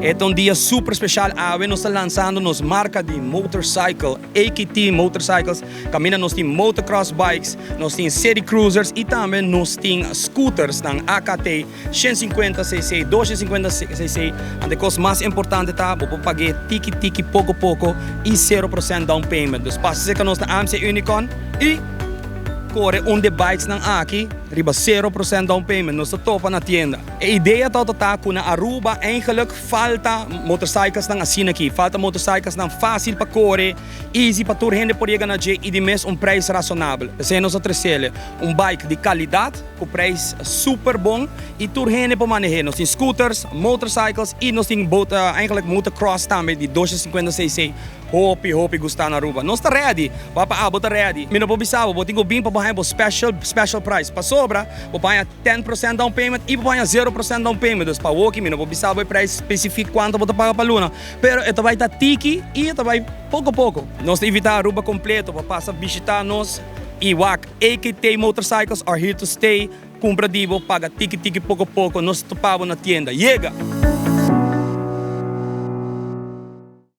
E ta un dia super special. Awe nos ta lanzando nos marca di motorcycle, AKT Motorcycles. Caminda nos tin motocross bikes, nos tin city cruisers y tambe nos tin scooters nan AKT 150 cc, 250 cc. Anto cos mas importante ta, bo por paga tiki tiki, poco poco y 0% down payment. Dus pasa cu nos na AMC Unicorn y core un di e bikes nan aki, riba 0% down payment. Nos ta topa na tienda. E idea ta cu na Aruba eigenlijk falta motorcycles nan asina aki. Falta motorcycles nan facil pa core, easy pa tur hende por yega na dje y di mes un prijs razonabel. Esey nos a trece un bike di calidad, cu prijs super bon y tur hende por maneha. Nos tin scooters, motorcycles y nos tin both, eigenlijk motocross tambe di 250 cc. Hopi, hopi gusta na Aruba. Nos ta ready. Papa abo ta ready. Mi no por bisa bo, tin cu bin pa bo special special price. Pa sobra, bo paga 10% down payment y bo paga 0% down payment. Dus pa awo mi no por bisa bo prijs specifico cuanto bo ta paga pa luna. Pero e ta bay ta tiki y ta bay poco poco. Nos ta invita Aruba completo pa pasa bishita nos y wak AKT Motorcycles are here to stay. Cumpra di bo, paga tiki tiki, poco poco, nos ta topa bo na tienda. Yega!